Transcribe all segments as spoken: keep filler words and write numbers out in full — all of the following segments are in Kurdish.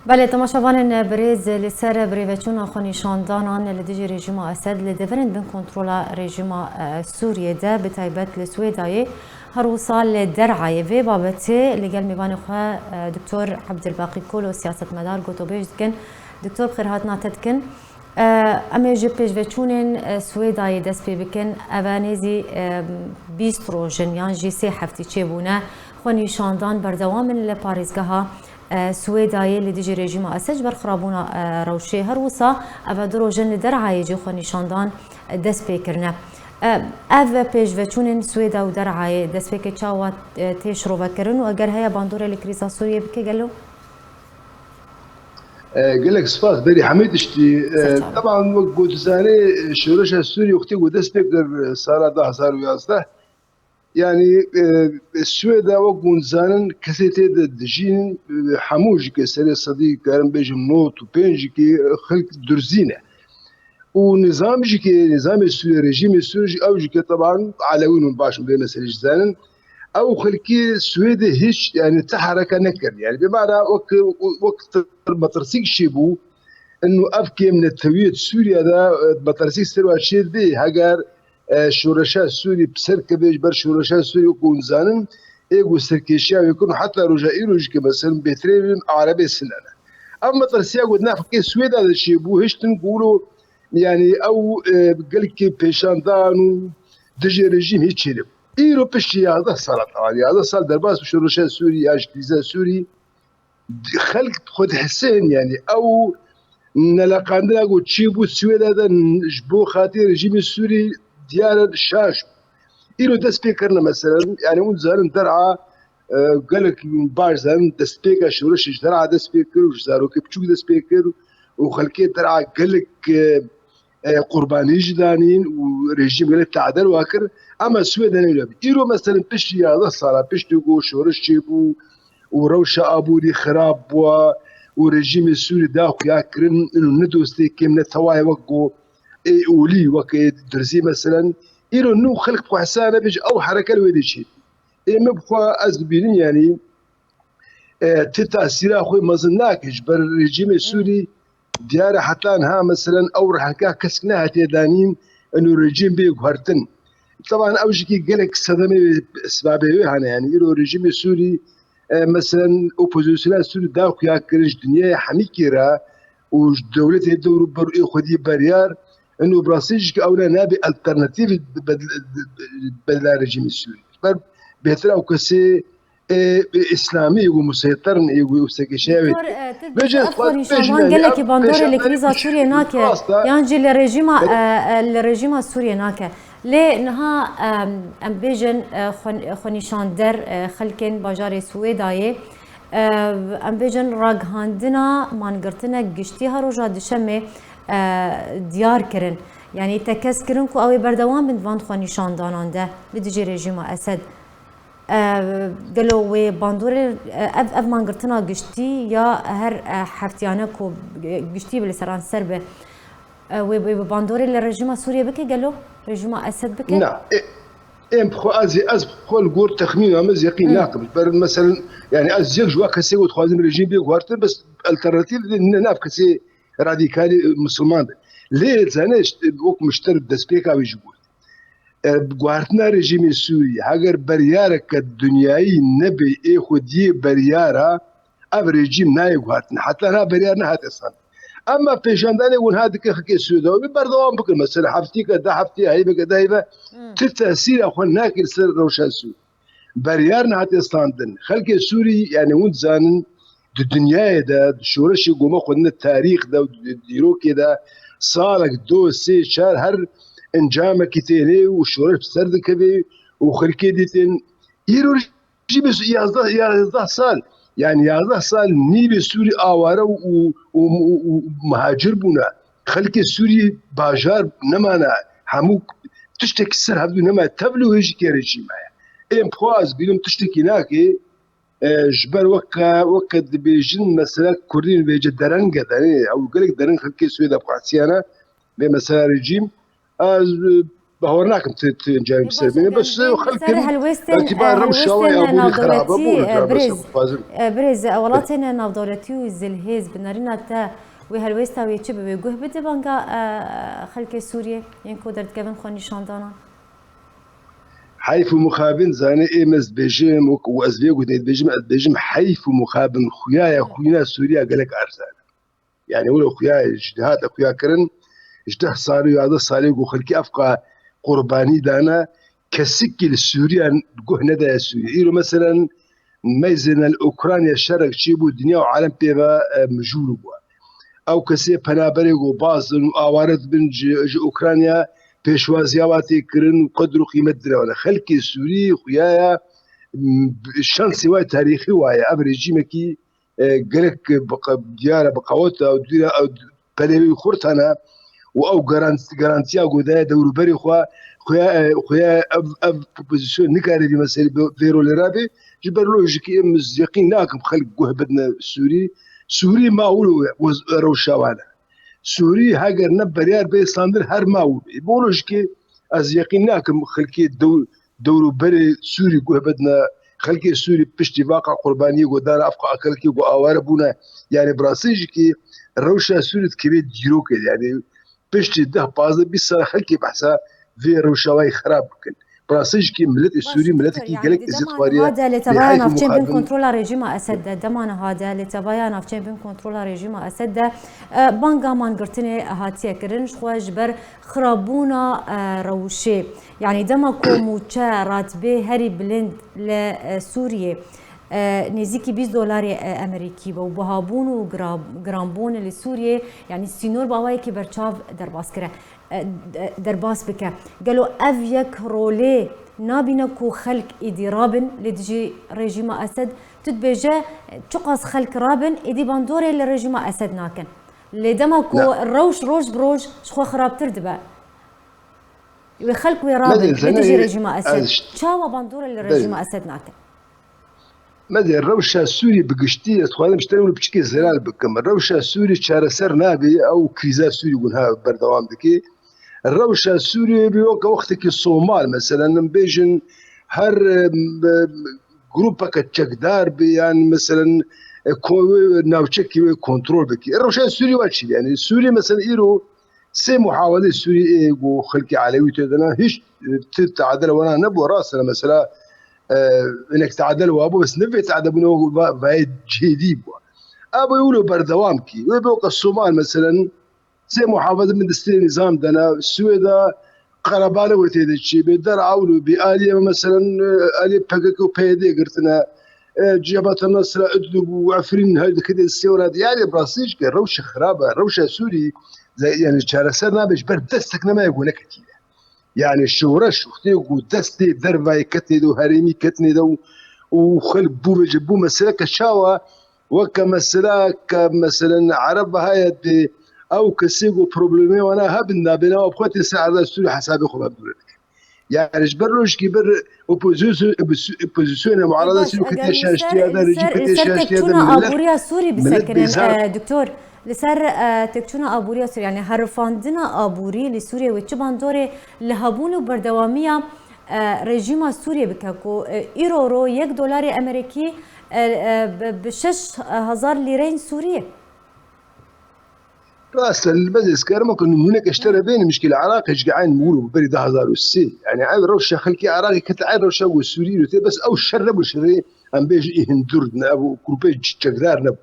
Belê, temaşevanên birêz, li ser birêveçûna xwenîşandanan li dijî rejîma Esed li deverên bin kontrola rejîma, e, Sûriyê de, bi taybet li Swêdayê, her wisa li Derayê. Vê babetê li gel mêvanê xwe, e, Doktor Ebdilbaqî Kolo, siyasetmedar, gotobêj dikin. Doktor, bi xêrhatina te dikin. E, em ê ji pêşveçûnên, e, Swêdayê dest pê bikin. Ev e nêzî, e, bîst roj in yan jî sê heftî çêbûne. Xwenîşandan berdewam in li parêzgeha e, Swêdayê li dijî rejîma Esed ji ber xirabûna, e, rewşê. Her wisa ev e du roj in li Derayê jî xwenîşandan, e, dest pê kirine. E, ev pêşveçûnên Swêda û Derayê destpêkê çawa, e, tê şirovekirin û eger heye bandorê li krîza Sûriyê bike gelo? E, gelek spas berî hemî tiştî. E, Ser çavan. Teban wek ku dizanê, e, şoreşa Sûriyê wextê ku dest pê kir, e, sala du hezar û yazdeh, Yanî, e, Swêda wek hûn dizanin kesê tê de dijîn, e, hemû jî ke serê sedî, karin bêjim, nod û pênc jî ke xelk durzî ne. Û nizam jî ke, nizamê Sûriyê, rejîmê Sûriyê jî, ew jî ke teban Elewîn hûn baş in vê meselê jî zanin. Ew xelkê Swêdê hiç, yanî ti hereke nekirin. Yanî bê mana wek, wek metirsîk çêbû, inu ev kêm netewiyê di Sûriye de, e, metirsîk ser wa çê dibê, heger e, şoreşa Sûrî bi ser keve ji ber şoreşa Sûrî wekî hûn dizanin, ê ku serkêşiya wê kirin heta roja îro jî ke, mesela, bêtirê bin erebê sine ne. Ev metirsiya ku di nav xelkê Swêda de çêbû, hiştin ku wilo, yanî ew, e, gelkî pêşandan û dijî rejîm hîç çêdibû. Îro piştî yazdeh sala, tevan yazdeh sal derbas bi şoreşa Sûrî ya ji krîza Sûrî, xelk xwe dihisin, yanî ew neleqandina ku çêbû Swêda de ji bo xatirê rejîmê Sûrî diyar e şaş bû. Îro dest pê kirine, meselen, yanî hûn dizanin Der'a, e, gelek baş zanin destpêka şoreşê ji Der'a dest pê kir û ji zarokê piçûk dest pê kir û xelkê Der'a gelek, e, e, qurbanî jî danîn û rejîm gelek tadel wa kir. Ema Swêda ne wile bû. Îro, meselen, piştî yazdeh sala, piştî ku şoreş çêbû û rewşa aborî xirab bûa û rejîmê Sûrî da xuya kirin, û ne dostê kêm ne tewayê wek ku ê olî, wek ê durzî, meselen, îro nû xelk bi xwe hesane bê ji ew hereke li wê dê çê. Ê min bi xwe ez dibînim, yanî, e, ti tasîra xwe mezin nake ji ber rejîmê Sûrî diyar e heta niha, meselen, ew reheka kesk nehatiye danîn, eno rejîm bê guhertin. Teban ew jî kî gelek sedemê sibabê wê hene, yanî îro rejîmê Sûrî, e, meselen, opozisyona Sûrî da xuya kirin ji dinyaya hemîkê re û ji dewletê dewr û ber ê xwedî beryar, eno bi rastî jî kî ew ne nabe alternatîf bedla rejîmê Sûrî. Ber bêhtir ew kesê ê, ê îslamî û museytir in, ê û serkêşiya wê. Doktor, e, tu Bêje dibêje ev xwe xwenîşandan bêjin, yanî gelekî ev bandorê li pêşandan krîza Sûriyê nake, belê, yan jî li rejîma, e, e, li rejîma Sûriyê nake. Lê niha, e, em bêjin, e, xwen-, xwenîşander, e, xelkên bajarê Swêdayê, e, em bêjin ragihandina mangirtinek giştî her roja dişemê, e, diyar kirin. Yanî tekez kirin ku ew ê berdewam bin van xwenîşandanan de li dijî rejîma Esed. E, gelo wê bandorê, e, ev, ev mangirtina giştî ya her, e, heftiyane ku, e, giştî bi li seran ser be, e, wê, wê bi bandorê li rejîma Sûriyê bike gelo? Rejîma Esed bike? Na, e, em xwe ez, ez xwe li gor texmîna min ez yeqîn nakim. Ber, meselen, yani ez yek ji wa kesê ku dixwazim rejîm bê guhertin, bes alternatîf ne nav kesê radîkalî, e, misilman de. Lê zane işte, wek mişter destpêka wê jî got. E, guhertina rejîmê Sûrî, heger beryareke dinyayî nebe ê xwediyê beryara, ev rejîm nayê guhertin. Heta niha beryar nehate standin. Ema pêşandanê wiha dike xelkê Sûrî de berdewam bikin. Mesela heftîke, deh heftî, heyveke, deh heyve, Hmm. ti tesîra xwe nake li ser rewşa Sûrî. Beryar nehate standin. Xelkê Sûrî, yani hûn dizanin, di dinyayê de, di şoreşê goma xwe ne tarîx de û di dîrokê de salek, do, sê, çar her encamekî têne û şoreş bi ser dikeve û xelkê dîtin. Îro jî bi yazdeh, yazdeh sal, yani yazdeh sal nîvê Sûrî aware û, û, û, û muhacir bûne. Xelkê Sûrî bajar nemane, hemû tiştekî ser hevdû nema, tevlû hêjîkê rejîma ye. Êm xwe ez bînim tiştekî nake, e, ji ber weke, weke dibêjin mesela Kurdî vêce dereng e, derê, ew gelek dereng xelkê Swêda bi xwe hesiyane, vê mesela rejîm. Ez, e, Bawer nakim tu, tu encamê Ê, ser baş e, bêne, bes, gel, e, gel, xelk ser helwêstên, îtibar e, rewşa helwêstên wê abûrî xerab e, navdewletî, bû, e, rewşa birêz, xwazim. E, birêz, e, welatên navdewletî û zilhêz bi nerîna te wê helwêsta wê çi bi wê guh bide banga, e, xelkê Sûriyê yên ku derdikevin xwe nîşandanan? Heyf û mixabin, zanî, êm ez dibêjim, wek û ez vê gotê dibêjim, ez dibêjim heyf û mixabin, xuya ye, Evet. xwîna Sûriya gelek erzan. Yani wilo xuya, ji hate xuya kirin, ji deh salî, yardeh salî ku xelkî evqa qurbanî dane, kesikî li Sûriya guh nedaye Sûriya. Îro meselen meyzêne li Ukrayna şerek çêbû, dinya û alem pê ve, e, mijûl bû. Ew kesê penaberê ku baz in û aware dibin ji, ji Ukrayna pêşwaziya wa tê kirin û qedr û qîmet dire wana. Xelkê Sûrî xuya ye, m, şansê wa tarîxî wa ye. Ev rejîmekî e, gelek bi qe-, diyar e, bi qewet e, ew dûr e, ew pelê wî xurt hene û ew garant-, garantiya ku daye dewrûberê xwe, xuya, e, xuya ev, ev pozîsyon nikare vî meselê bi-, vê rolê re bê. Ji ber lojîkê em ez yeqîn nakim xelk guh bidine Sûrî. Sûrî ma wilo we-, rewşa wan e. Sûrî heger ne biryar bê standir her ma wilo. Bo lojîkê ez yeqîn nakim xelkê dew-, dewrûberê Sûrî guh bidine, xelkê Sûrî piştî vaqa qurbaniyê ku dane, evqa xelkê ku aware bûne, yani bi rastî jî kî rewşa Sûrî dikeve dîrokê, yani piştî deh, pazdeh, bîst sal xelkê behsa vê rewşa wayî xerab bikin. Bi rastî jî kî miletê Sûrî, miletekî gelek eziyet xwariye, hade lê tevaya navçeyên bin kontrola rejîma Esed de, dema niha de lê tevaya navçeyên bin kontrola rejîma Esed de, e, banga mangirtinê hatiye kirin, ji xwe ji ber xirabûna, e, rewşê. Yanî dema ku mûçe, ratibê herî bilind li, e, Sûriyê, e, nêzîkî bîst dolarê, e, Amerîkî be û bihabûn û gira-, giranbûn li Sûriyê, yanî sînor bi awayekî berçav derbas kire, e, de-, derbas bike. Gelo ev yek rolê nabîne ku xelk êdî rabin li dijî rejîma Esed? Tu dibêje, çiqas xelk rabin, êdî bandorê li rejîma Esed nakin. Lê dema ku Na. rewş roj bi roj ji xwe xirabtir dibe, wê xelk wê rabin, Medê li dijî zenê rejîma Esed. ez Çawa bandorê li Belê. rejîma Esed nakin? Medê rewşa Sûrî bi giştî, ez dixwazim ji te wilo piçikê zelal bikim. Rewşa Sûrî çareser nabe, ew krîza Sûrî ku niha berdewam dike. Rewşa Sûrî wê be weke wextekî Somal, meselen, em bêjin her, em, em, grûpeke çekdar be, yan, meselen, e, ko-, wê navçekî wê kontrol bike. Rewşa Sûrî wa çi be? Yani Sûrî, meselen, îro sê muhawelê Sûrî ê ku xelkê Elewî tê de ne, hiç, e, ti teadel wana nebû. Rast e, mesela, e, hinek teadel wa bû, bes ne vê teadel bûne wek va-, vayê cêdî bû. Ev wilo berdewam kî. Wê be weke Somal, meselen, sê muhafeze min destê nîzam de ne, Swêda qerebale wê tê de çê bê, der ewlo bê, aliyê me, meselen, e, aliyê P K K û P Y D girtine, e, Cebheta Nusra, Idlib û Efrîn her dikete destê wê re. Yani bi rastî jî ke rewşe xirab e, rewşa Sûrî, ze-, yani çareser nabe ji ber destek nemaye ku neketîne. Yani şoreş wextê ku destê dervayê ketnê de û herêmî ketnê de û, û xelk bû ve ji bû mesele ke çawa weke mesela ke meselen Ereb heye dê ew kesê ku problemê wana hebin nabêne ew bi xwe tê ser erdê Sûrî hesabê xwe ve dûre dikin. Yani ji ber rojkî ber opozisyon-, opozîsyonê muarada Baş, Sûrî eger ketiye li ser, şaştiya de, li rejîm ser, li ketiye ser şaştiya de, têkçûna millet, aboriya Sûrî millet bisekinin, bêzar. e, doktor, li ser, e, têkçûna aboriya Sûrî, yani herifandina aborî li Sûriyê wê çi bandorê li hebûn û berdewamiya, e, rejîma Sûriyê bike ku, e, îro ro yek dolarê Amerîkî, e, e, bi, bi şeş hezar lîreyên Sûriyê? Rast e, li Bezê ez karim ku nimûneke ji te re bênim, ji ke li Iraqê ji eyn mûr bû berî du hazar û sê. Yani ev rewşa xelkê Iraqê kete eyn rewşa ku Sûrî îro tê, bes ew şer nebû, şerê em bêjin î hundur ne, ew grûpê çekdar nebû.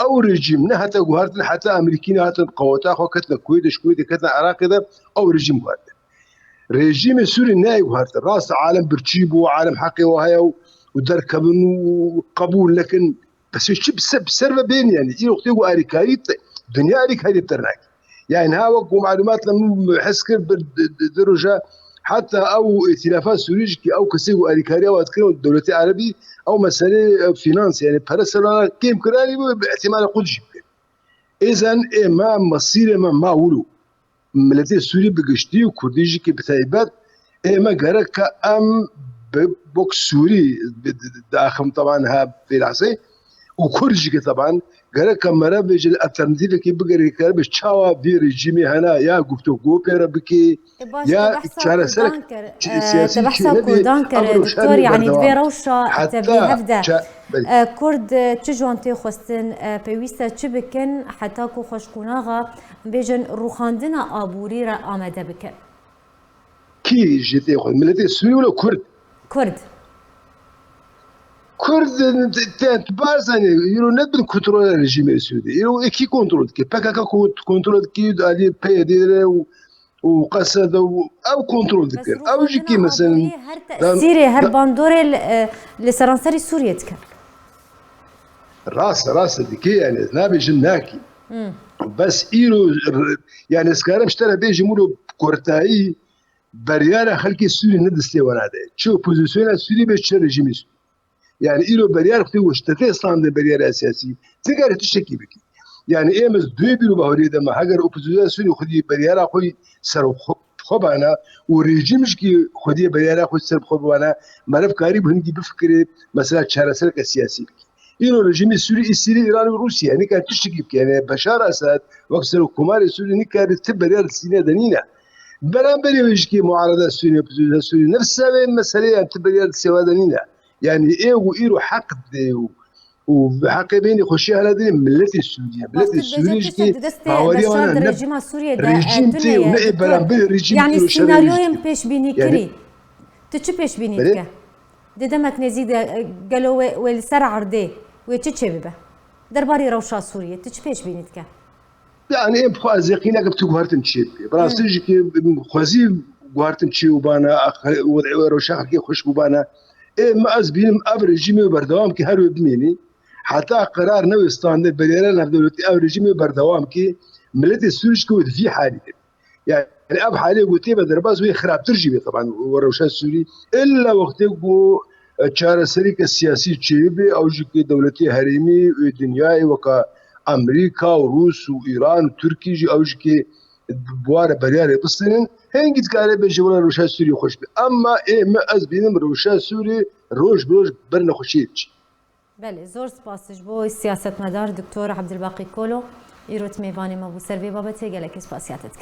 Ew rejîm ne heta guhartin, heta Amerîkî nehatin qeweta xwe ketine Kuwêtê, ji Kuwêtê ketine Iraqê de ew rejîm guhartin. Rejîmê Sûrî neyê guhartin. Rast e, alem birçî bû, alem heqê wa heye û, û derkevin û qebûl nekin. Bes çi bi ser, bi ser ve bên yani. Îro wextê ku alîkarî te, dinya alîkarî te nake. Yani ha wek ku malumat min hez kir bir di, di, di roja heta ew îtîlafa Sûrî jî ki ew kesê ku alîkariya wa dikirin dewletê Erebî ew meselê, e, finans yani pere ser wana kêm kiranî bû bi ihtimala qut jî bikir. Êzen ê me mesîrê me ma wilo. Miletê Sûrî bi giştî û Kurdî jî ki bi taybet, ê me gerek ke em bi bok Sûrî bi, di, di, daxim teban ha vê lehzê û Kurd jî ki teban Gerek ka meriv bêje li alternatîfekê bigere, karibe çawa vê rejîmê hene ya guftûgo pê re bike, E, baş, ya te behsa çareserek Kurdan kir, çi-, e, siyasî te behsa çênebê, Kurdan kir, ev rewşa doktor, nê yani di vê berdewam. Rewşa te heta bê hevde, ça-, belê. E, Kurd, e, çi ji wan tê xwestin, e, pêwîst e çi bikin heta ku xweşqûnaxa, em bêjin, rûxandina aborî re amade bikin? Kî ji tê xwe? Miletê Sûrî wilo Kurd? Kurd. Kurd, te, te, tu baş zanî, îro ne bin kontrola rejîmê Sûrî. Îro ê kî kontrol dike? P K K ko-, kontrol dike, alî P Y D re û, û Qesed û ew kontrol dikin. Ew jî kî, mesela, aborî her tesîrê, her bandorê li, e, li seranserî Sûriyê dike. Rast, rast dike, yani, nabêjim nakî. Hmm. Bes îro, r-, yani, ez karim ji te re bêjim, îro kurtayî beryara xelkê Sûrî ne destê wana de. Çi opozisyona Sûrî be, çi rejîmê Sûrî. Yani, îro beryar xwe tê û ji te tê standin beryara siyasî. Ti kare tiştekî bikî. Yani, êm ez duyê bîr û baweriyê de me. Heger opozisyona Sûrî xwedî beryara xwe ser xwe, xwe bana û rejîm jî kî xwedî beryara xwe ser xwe bana, meriv karî bi hingî bifikirê, mesela çaresereke siyasî bikî. Îro rejîmê Sûrî, Îsîrî, Îran û Rûsya nikare tiştekî bike. Yani Beşar Esed wek serokkomarê Sûrî nikare ti beryar sîne de nîne. Beramberê wê jî kî muarada Sûrî, opozîsyon Sûrî, nefsa vê meseleyan ti beryar sêwa de nîne. Yani ê û îro heq dê û, û heqê bênî xweşiya hela dinê miletê Sûriye. Miletê Sûriye jî kî baweriya wan ne rejîma Sûriye de, rejîm tê û ne ê beramberê rejîm. Yani sînaryoyên pêşbînî kirî. Tu çi pêşbînî dike? Di demek nêzîk de, e, gelo wê, wê li ser erdê wê çi çêbibe? Derbarê rewşa Sûriyê tu çi pêşbînî dike? Yani em xwe ez yeqîn nakim tu guhertin çê bike. Bi rastî jî ki xwezî guhertin çê û bana, û rewşa xelkê xweş bû bana. Ê me ez bînim ev rejîmê berdewam ki her wê bimênî. Heta qerar newê standê beriyara navdewletî ev rejîmê berdewam ki miletê Sûrî jî ki wê di vî halî de. Yani ev halê ku tê ve derbas wê xirabtir jî bê, teban, we rewşa Sûrî. Illa wextê ku, e, çareserîke siyasî çêbê, ew jî ki dewletê herêmî û dinyayê weka Amerîka û Rûs û Îran û Tirkî jî ew jî ki bi ware beryarê bistînin, hingî dikare bêje wela rewşa Sûrî xweş be. Emma ê me ez bînim rewşa Sûrî roj bi roj ber nexweşiyê diçe. Belê, zor spas ji bo siyasetmedar Doktor Ebdulbaqî Kolo, îro mêvanê me bû. Ser vê babetê gelekî spasiya te dikim.